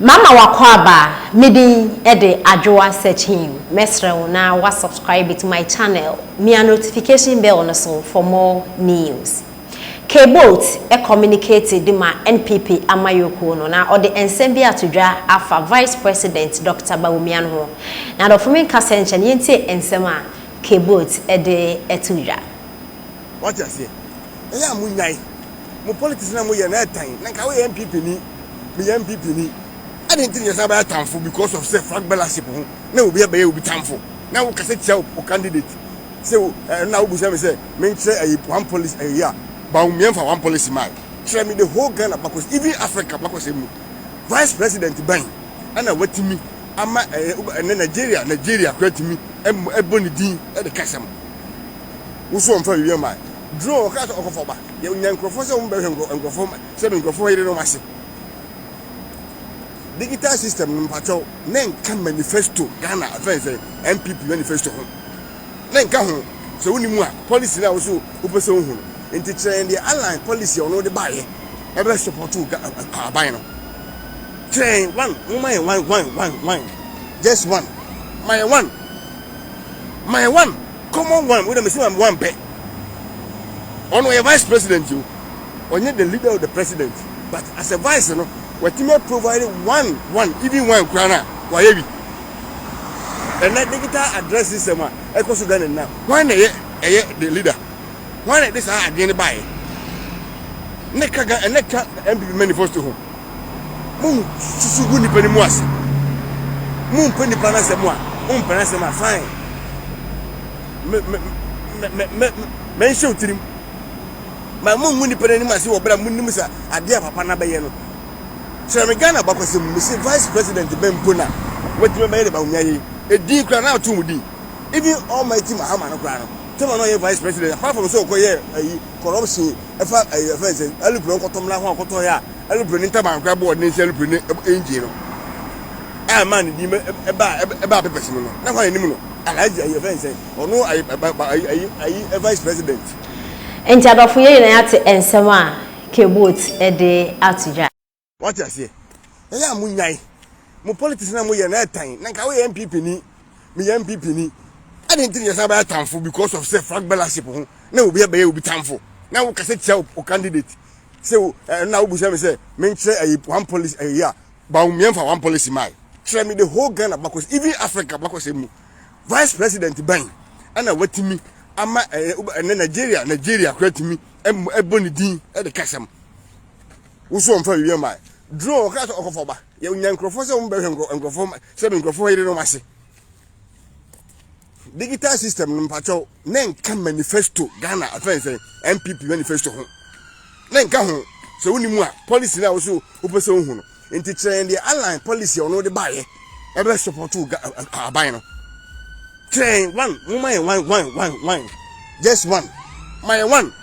Mama wakɔ me din de Adwoa Searching. Mesrɛ wo na wa subscribe to my channel. Mia notification bell no so for more news. K-Boat communicate de ma NPP amayɔkuo no na ɔde nsɛm bi ato dwa afa Vice President Dr. Bawumia no ho. Na adɔfo mi nkasa nkyɛn, yɛntie nsɛm a K-Boat de ato dwa. Wate aseɛ? Ɛyɛ a monyae mo politics na moyɛ na ɛtan na nka woyɛ NPP ni, meyɛ NPP ni ade nti ne yɛsan bɛyɛ tamfo because of sɛ flag bearership ho na obi abɛyɛ obi tamfo na wokasa tia wo candidate sɛ ɛna wobusa me sɛ menkyerɛ ɛyi one policy ɛyi a Bawumia mfa one policy ma. Kyerɛ me the whole Ghana bakɔs, even Africa bakɔsɛ mu, vice president bɛn ɛna watumi ama ɛyɛ ɛnɛ Nigeria kora tumi ɛbɔ ne din ɛde kasɛm woso ɔmfa biribi ma drone ɔka sɛ ɔkɔfɔ ba yɛnya nkurɔfoɔ sɛ wɔn bɛhwɛ nkurɔfoɔ sɛ nkurɔfoɔ yere no ase. Digital system no, mpakyɛw, ne nka manifesto Ghana afɛn sɛ NPP manifesto ho ne nka ho. Sɛ woni mu a policy na woso wopɛ sɛ wohu no nti, kyerɛ yɛn deɛ align policy a ɔno de baayɛ ɛbɛ support aban no. Kyerɛ yɛn one, mo ma yɛn one, one, one, one, just one. Ma yɛn one, ma yɛn one common one. Wo dɛ mesi ma one pɛ. Ɔno ɔyɛ vice president o, ɔnyɛ the leader of the president, but as a vice no, watumi provide one, one, even one kura na wayɛ bi. Ɛnɛ digital address system a ɛkɔ so Ghana na wɔn na ɛyɛ the leader, wɔn na ɛde saa adeɛ no baayɛ ne ka ga ɛnɛ ka NPP manifesto ho. Mo susu gu nipa no mu ase, mo mpɛ nipa no asɛm a mo mpɛ no asɛm a, fine, mɛ mɛ mɛ mɛ mɛ nhyɛ o tirim ma mo ngu nipa no anim ase wɔ bere a mo nim sɛ adeɛ a papa no abɛyɛ no. Kyerɛ me Ghana bakɔsɛm mu sɛ vice president bɛn mpo na watumi bɛyɛ de Bawumia yi edin kora na ato mu din. Even Almighty Mahama no kora no tɛma no ɔyɛ vice president, apart from sɛ ɔkɔyɛ ayi corruption ɛfa ayi ɛfɛn sɛ aeroplane kɔtɔm na ho akɔtɔ yɛ a aeroplane ne ntaban kora bɔ ɔde ne nsa aeroplane ne engine no a maa ne din ɛba papers mu no na hɔ anim no Alhaji ayi ɛfɛn sɛ ɔno ayi ayi ayi ayi vice president. Nti adɔfo, yɛn nyinaa yɛate nsɛm a K-Boat de ato dwa. Wate aseɛ? Ɛyɛ a monyae mo politics na moyɛ na ɛtan na nka woyɛ NPP ni, meyɛ NPP ni ade nti ne yɛsan bɛyɛ tamfo because of sɛ flag bearership ho na obi abɛyɛ obi tamfo na wokasa tia wo candidate sɛ ɛna wobusa me sɛ menkyerɛ ɛyi one policy ɛyi a Bawumia mfa one policy ma. Kyerɛ me the whole Ghana bakɔs, even Africa bakɔsɛ mu, vice president bɛn ɛna watumi ama ɛyɛ ɛnɛ Nigeria kora tumi ɛbɔ ne din ɛde kasɛm woso ɔmfa biribi ma drone ɔka sɛ ɔkɔfɔ ba yɛnya nkurɔfoɔ sɛ wɔn bɛhwɛ nkurɔfoɔ sɛ nkurɔfoɔ yere no ase. Digital system no, mpakyɛw, ne nka manifesto Ghana afɛn sɛ NPP manifesto ho ne nka ho. Sɛ woni mu a policy na woso wopɛ sɛ wohu no nti, kyerɛ yɛn deɛ align policy a ɔno de baayɛ ɛbɛ support aban no. Kyerɛ yɛn one, mo ma yɛn one, one, one, one, just one. Ma yɛn one,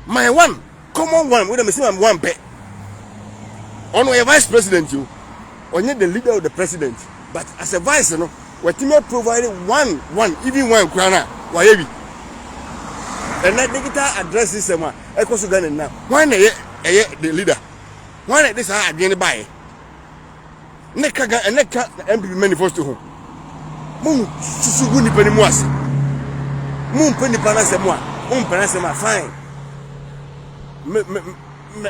ma yɛn one common one. Wo dɛ mesi ma one pɛ. Ɔno ɔyɛ vice president o, ɔnyɛ the leader of the president, but as a vice no, watumi provide one, one, even one kura na wayɛ bi. Ɛnɛ digital address system a ɛkɔ so Ghana na wɔn na ɛyɛ the leader, wɔn na ɛde saa adeɛ no baayɛ ne ka ga ɛnɛ ka NPP manifesto ho. Mo susu gu nipa no mu ase, mo mpɛ nipa no asɛm a mo mpɛ no asɛm a, fine, mɛ mɛ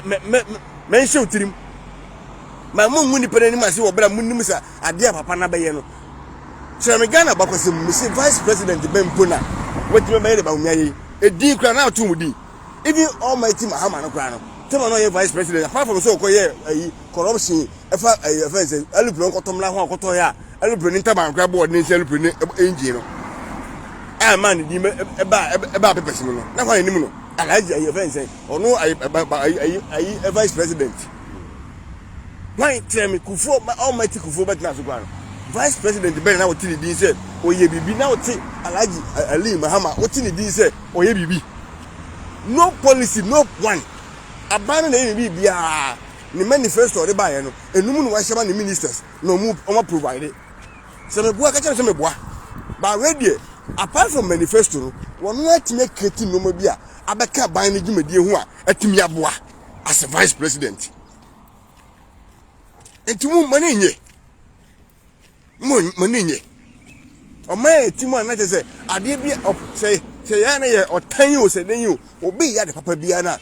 mɛ mɛ mɛ nhyɛ o tirim ma mo ngu nipa no anim ase wɔ bere a mo nim sɛ adeɛ a papa no abɛyɛ no. Kyerɛ me Ghana bakɔsɛm mu sɛ vice president bɛn mpo na watumi bɛyɛ de Bawumia yi edin kora na ato mu din. Even Almighty Mahama no kora no tɛma no ɔyɛ vice president, apart from sɛ ɔkɔyɛ ayi corruption ɛfa ayi ɛfɛn sɛ aeroplane kɔtɔm na ho akɔtɔ yɛ a aeroplane ne ntaban kora bɔ ɔde ne nsa aeroplane ne engine no a maa ne din ɛba papers mu no na hɔ anim no Alhaji ayi ɛfɛn sɛ ɔno ayi ayi ayi ayi vice president. Hwan? Kyerɛ me. Kufuor, Almighty Kufuor bɛtena so kora no, vice president bɛn na wote ne din sɛ ɔyɛ biribi na wote Alhaji Ali Mahama wote ne din sɛ ɔyɛ biribi? No policy, no one. Aban no na ɛyɛ biribiara. Ne manifesto ɔde baeɛ no enum na wahyɛ ma ne ministers na ɔmo provide. Sɛ meboa, ka kyerɛ sɛ meboa ba. Wei deɛ, apart from manifesto no, wɔn atumi acreate nneɛma bi a abɛka aban no dwumadie ho a atumi aboa as a vice president. Nti mo mo ani nye. Mo mo ani nye. Ɔman a ɛti mu a na kyerɛ sɛ adeɛ bi sɛ sɛ yɛn na yɛ ɔtan yi o sɛ den yi o obi yɛ ade papa biara na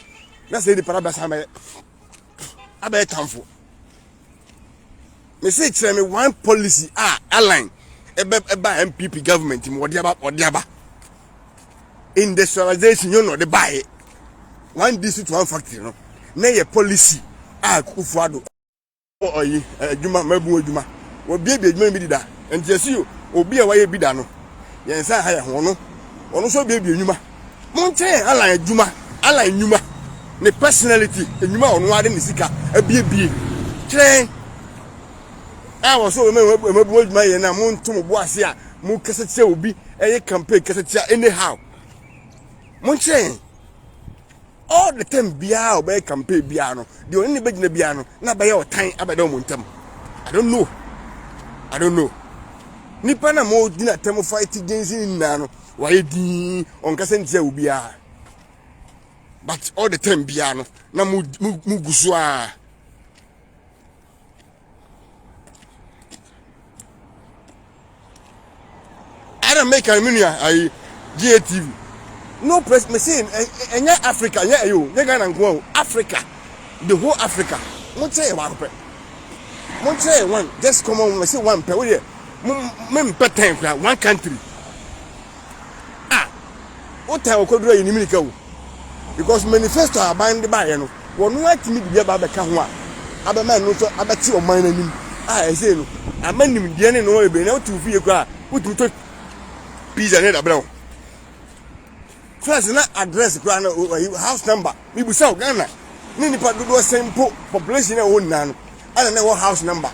na sɛ nipa no abɛsan abɛyɛ abɛyɛ tamfo. Mese kyerɛ me one policy a align ɛbɛ ɛba NPP government mu wɔde aba wɔde aba industrialization yɛn na ɔde baeɛ one district one factory no na yɛ policy a Akufo-Addo ɔyi adwuma mabu adwuma wɔbiebie adwuma bi dida nti yɛsi obi a wayɛ bi da no yɛn nsa ha yɛ ho no ɔno nso biebie nnwuma mo nkyɛn alan adwuma alan nnwuma ne personality nnwuma a ɔno ade ne sika abiebie kyerɛ a wɔ so ɛmabu adwuma yɛ na mo nto mo bo ase a mo kasa tia obi ɛyɛ campaign kasa tia anyhow mo nkyɛn all the time biara ɔbɛyɛ campaign biara no deɛ ɔne ne bɛgyina biara no na bɛyɛ ɔtan abɛda wɔn ntam. I don't know, I don't know. Nipa na mo gyina tɛm fight against ne nyinaa no wayɛ dii ɔnkasa ntia obiara, but all the time biara no na mo mo mo gu so a ɛna meka me nua ayi GATV no press me say ɛnyɛ Africa ɛnyɛ ɛyɛ o nyɛ Ghana nko o, Africa, the whole Africa. Mo kyerɛ yɛ baako pɛ, mo kyerɛ yɛ one, just common one. Me say one pɛ o deɛ mo me mpɛ 10 kora, one country ah o tan okoduro yi ni mirika o, because manifesto a aban de baayɛ no wɔn atumi de bi aba abɛka ho a abɛma ɛno nso abɛte ɔman n'anim a ɛsɛ no ama nimdeɛ ne nneɛma bebree na wotu fie koraa wotumi tɔ pizza ne dabrɛ wo. First na address koraa no house number mibusa o, Ghana ne nipa dodoɔ sɛn mpo, population a ɛwɔ nyinaa no ɛna na ɛwɔ house number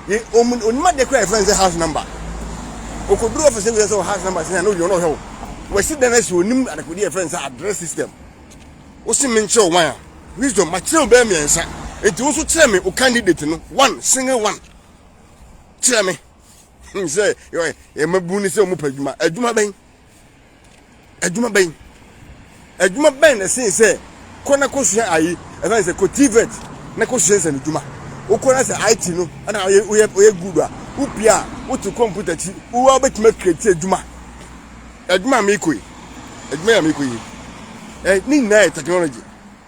yɛ ɔmu onim adeɛ koraa yɛfrɛ no sɛ house number. Okoduru office bi sɛ house number sɛ na ogyina ɔno ɔhwɛ wo wɔsi dan asi onim adekodeɛ yɛfrɛ no sɛ address system. Wosi me nkyerɛ wɔn a wisdom ma kyerɛ wo bɛyɛ mmiɛnsa nti wo nso kyerɛ me o candidate no one single one kyerɛ me sɛ yɛ yɛ ne sɛ ɔmo pɛ adwuma. Adwuma bɛn? Adwuma bɛn? Adwuma bɛn na ɛsen sɛ kɔ na kɔsua ayi ɛfɛn sɛ kɔ TVET na kɔsua nsɛm adwuma? Wokɔ na sɛ IT no ɛna ɔyɛ ɔyɛ ɔyɛ good a wopie a wote computer akyi wowɔ wobɛtumi acreate adwuma. Adwuma a mekɔ yi, adwuma a mekɔ yi ɛ ne nyinaa yɛ technology.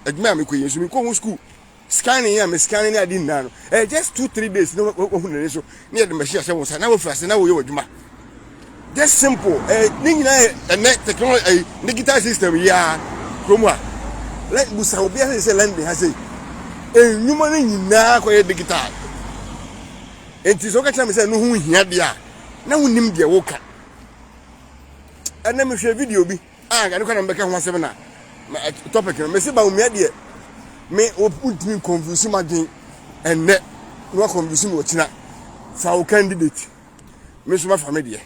Adwuma a mekɔ yi nso mekɔ ho school scanning a me scanning ne ade nyinaa no ɛyɛ just 2-3 days na wahu n'ani so ne yɛde machine ahyɛ wɔn nsa na wafiri ase na wɔyɛ wɔ adwuma, just simple. Ɛ ne nyinaa yɛ ɛnɛ technology ɛyi digital system yi a kurom a lɛ busa obi ase sɛ London ha sɛ nnwuma no nyinaa kɔyɛ digital. Nti sɛ ɔka kyerɛ me sɛ no ho hia deɛ a na wonim deɛ woka. Ɛnɛ mehwɛ video bi a ɛno kora na mebɛka ho asɛm na topic no mese Bawumia deɛ me wontumi nconfuse m'adwen ɛnnɛ na waconfuse me ɔkyena. Fa wo candidate, me nso mafa me deɛ.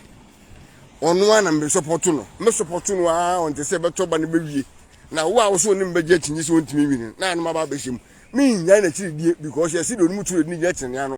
Ɔno a na me support no, me support no a ɔnte sɛ bɛtɔ ba no bɛwie na wo a wo so onim bɛgye akyinye sɛ ɔntumi win na anom aba abɛhyɛ mu. Mennya n'akyiri die because yɛsi deɛ onim turo ne gyina kyerɛ ano.